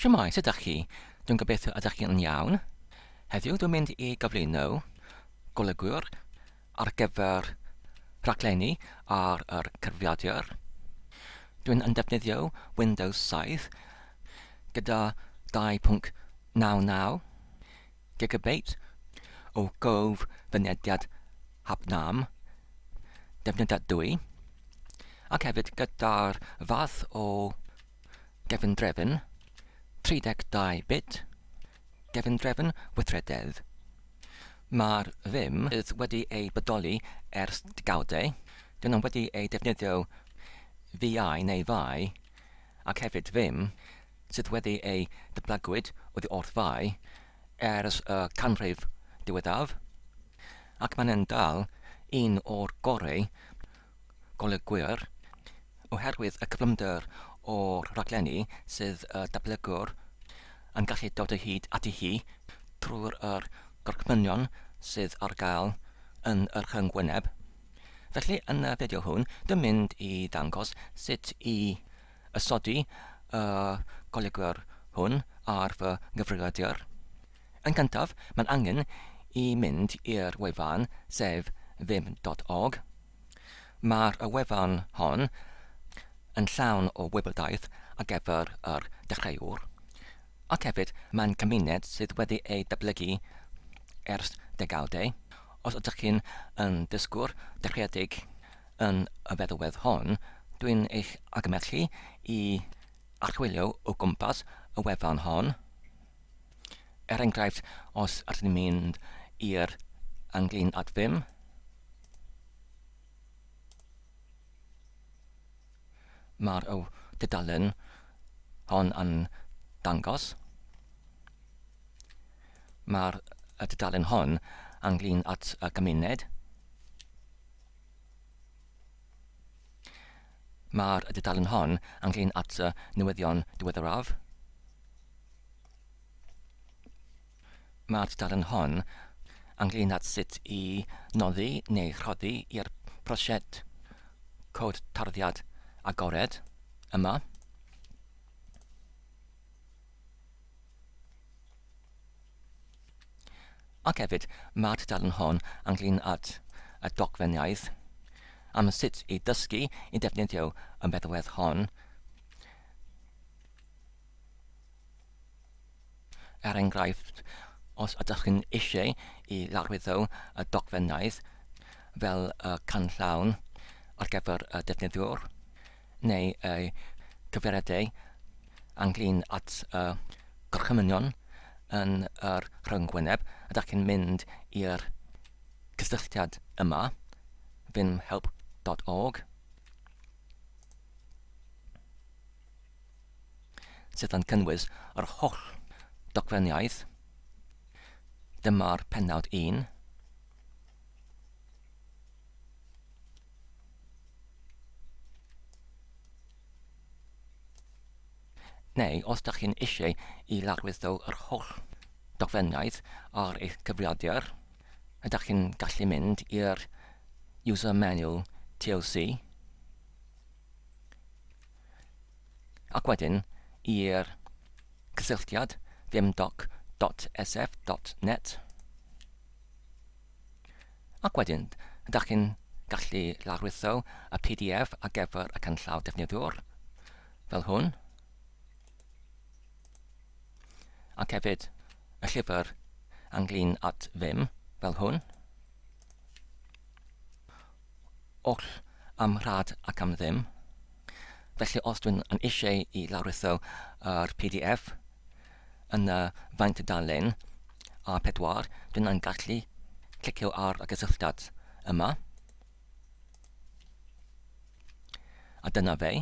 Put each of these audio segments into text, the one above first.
Shwmae, sut ydych chi? Dwi'n gobeithio ydych chi'n iawn. Heddiw dwi'n mynd i gyflwyno golygwyr ar gyfer rhaglenni ar yr cyfrifiadur. Dwi'n yn defnyddio Windows 7 gyda 2.99 gigabyte o gof fynediad hapnam defnyddiadwy ac hefyd gyda'r fath o Gefndrefn, 32 bit, Gefndrefn weithrededd. Mae'r Vim wedi ei bodoli ers degawdau. Dyn nhw wedi ei defnyddio VI neu Vi, ac hefyd Vim, sydd wedi ei ddatblygwyd oddi wrth Vi ers y canrif diwethaf, ac mae'n yn dal un o'r gorau golygwyr oherwydd y cyflymder o'r rhaglenni sydd y datblygwr yn gallu dod o hyd ati hi trwy'r yr gorchmynion sydd ar gael yn yr rhyngwyneb. Felly yn y fideo hwn dwi'n mynd i ddangos sut i ysodi y golygwyr hwn ar fy nghyfrifiadur. Yn gyntaf, mae'n angen i mynd i'r wefan sef vim.org. Mae'r wefan hon yn llawn o wybodaeth ar gyfer yr dechreuwr, ac hefyd mae'n cymuned sydd wedi ei datblygu ers degawdau. Os ydych chi'n yn dysgwr dechreuedig yn y feddalwedd hon, dwi'n eich argymell i archwilio o gwmpas y wefan hon. Er enghraifft, os ydyn ni'n mynd i'r ynglyn at Vim, mae'r dudalen hon yn dangos. Mae'r dudalen hon ynglyn at y gymuned. Mae'r dudalen hon ynglyn at y newyddion diweddaraf. Mae'r dudalen hon ynglyn at sut i noddi neu rhoddi i'r prosiect cod tarddiad agored yma. Ac hefyd, mae'r dudalen hon ynglyn at y dogfenniaeth am sut i dysgu i defnyddio y meddalwedd hon. Er enghraifft, os ydych chi'n eisiau i larwyddo y dogfennaeth fel y canllawn ar gyfer y defnyddiwr, neu y cyfeiriadau ynglyn at y gorchymynion yn yr rhyngwyneb, ydych chi'n mynd i'r cysylltiad yma, vimhelp.org. sydd yn cynnwys yr holl dogfenniaeth. Dyma'r pennawd 1. Neu os da chi'n eisiau i larwyddo yr holl dogfenniaeth ar eich cyfrifiadur, ydych chi'n gallu mynd i'r User Manual TLC Ac wedyn i'r cysylltiad vimdoc.sf.net. Ac wedyn, ydych chi'n gallu lawrlwytho y PDF ar gyfer y canllaw defnyddiwr, fel hwn. Ac hefyd y llyfr ynglyn at Vim, fel hwn. Oll am rhad ac am ddim. Felly os dwi'n yn eisiau i lawrlwytho yr PDF yn y faint tudalen A4, dwi'n yn gallu clicio ar y gysylltiad yma. A dyna fe.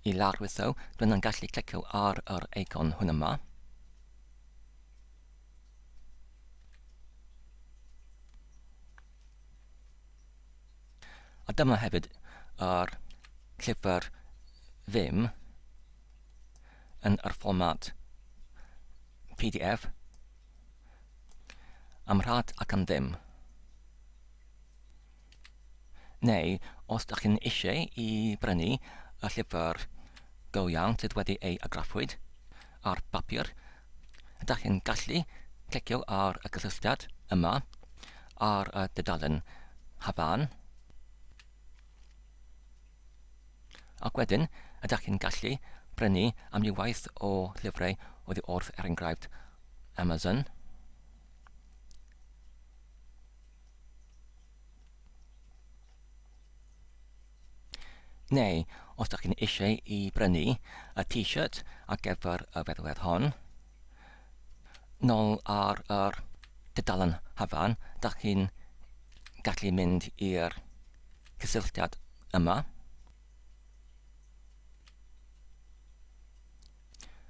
I lawrlwytho, dwi'n yn gallu clicio ar yr eicon hwn yma. A dyma hefyd yr llyfr Vim yn yr fformat PDF am rhad ac am ddim. Neu os dach chi'n eisiau i brynu y llyfr go iawn sydd wedi ei argraffwyd ar bapur, ydych chi'n gallu clicio ar y cysylltiad yma ar y dudalen hafan. Ac wedyn, ydych chi'n gallu prynu amrywiaeth o llyfrau oddi wrth, er enghraifft, Amazon. Neu, os ydych chi'n eisiau i brynu y t-shirt ar gyfer y feddalwedd hon, nôl ar yr dudalen hafan, ydych chi'n gallu mynd i'r cysylltiad yma.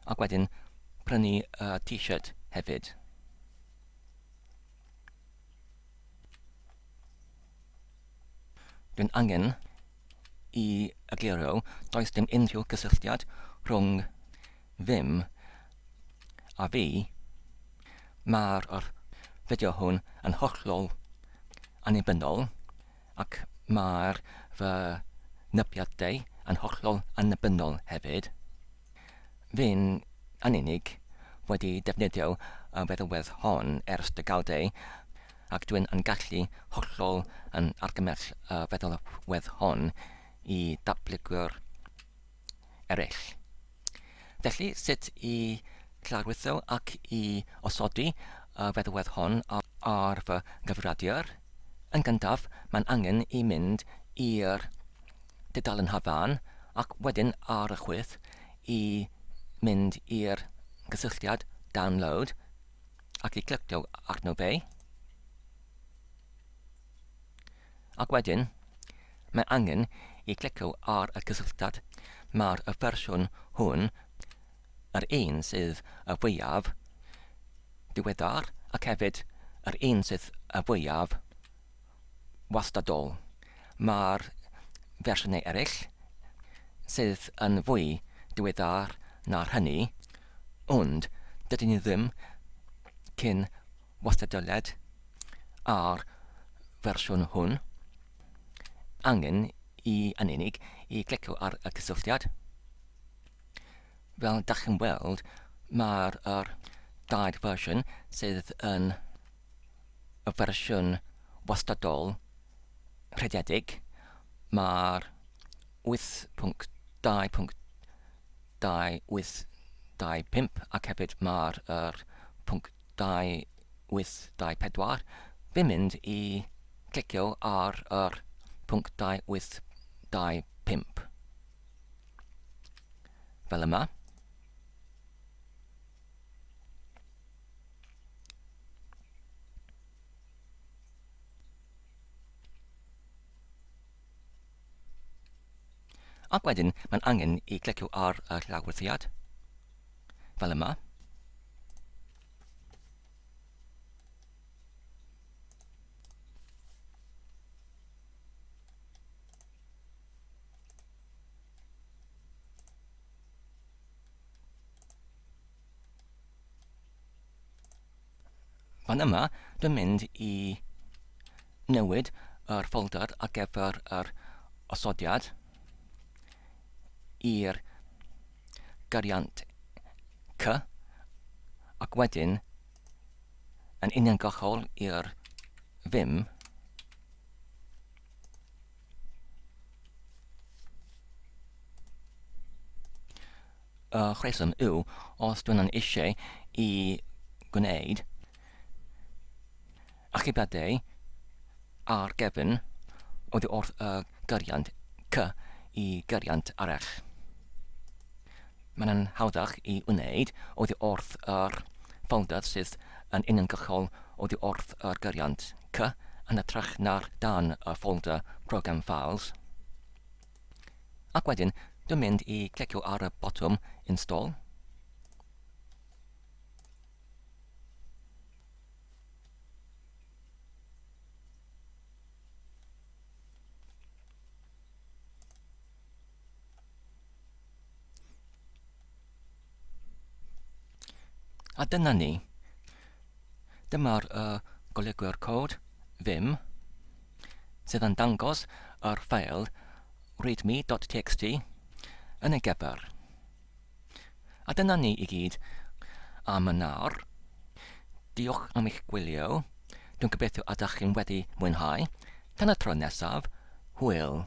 Ac wedyn prynu y t-shirt hefyd. Dwi'n angen i egluro does dim unrhyw gysylltiad rhwng Vim a fi. Mae'r yr fideo hwn yn hollol annibynnol ac mae'r fy nybiadau yn hollol annibynnol hefyd. Fi'n yn unig wedi defnyddio y feddalwedd hon ers degawdau ac dwi'n yn gallu hollol yn argymell y feddalwedd hon i datblygwyr eraill. Felly, sut i lawrlwytho ac i osodi y feddalwedd hon ar fy nghyfrifiadur? Yn gyntaf, mae'n angen i mynd i'r dudalen hafan ac wedyn ar y chwith i mynd i'r cysylltiad download ac i clicio arno fe. Ac wedyn mae angen i clicio ar y cysylltiad. Mae'r y fersiwn hwn yr un sydd y fwyaf diweddar ac hefyd yr un sydd y fwyaf wastadol. Mae'r fersiynau eraill, sydd yn fwy diweddar na'r hynny, ond dydyn ni ddim cyn wastadoled â'r fersiwn hwn. Angen i yn unig i glicio ar y cysylltiad. Fel dach chi'n weld, mae'r yr dair fersiwn sydd yn y fersiwn wastadol rhededig, mae'r 8.2.2825 ac hefyd mae'r yr .2824. Fi'n mynd i clicio ar yr .2825 fel yma. Ac wedyn mae'n angen i glicio ar y llawrythiad, fel yma. Fan yma, dwi'n mynd i newid yr ffolder ar gyfer yr osodiad i'r gyriant C ac wedyn yn uniongyrchol i'r Vim. Y rheswm yw, os dyn nhw'n eisiau i gwneud archebiadau ar gefn oddi wrth y gyriant C i gyriant arall. Mae'n hawddach i wneud oddi wrth yr ffolder sydd yn uniongyrchol oddi wrth yr gyriant C yn hytrach na'r dan y ffolder Program Files. Ac wedyn, dwi'n mynd i clicio ar y botwm Install. A dyna ni. Dyma'r uh, golygwyr cod, Vim, sydd yn dangos yr ffeil readme.txt yn ei gyfer. A dyna ni i gyd am y nawr. Diolch am eich gwylio. Dwi'n gobeithio ydych chi'n wedi mwynhau. Tan y tro nesaf, hwyl.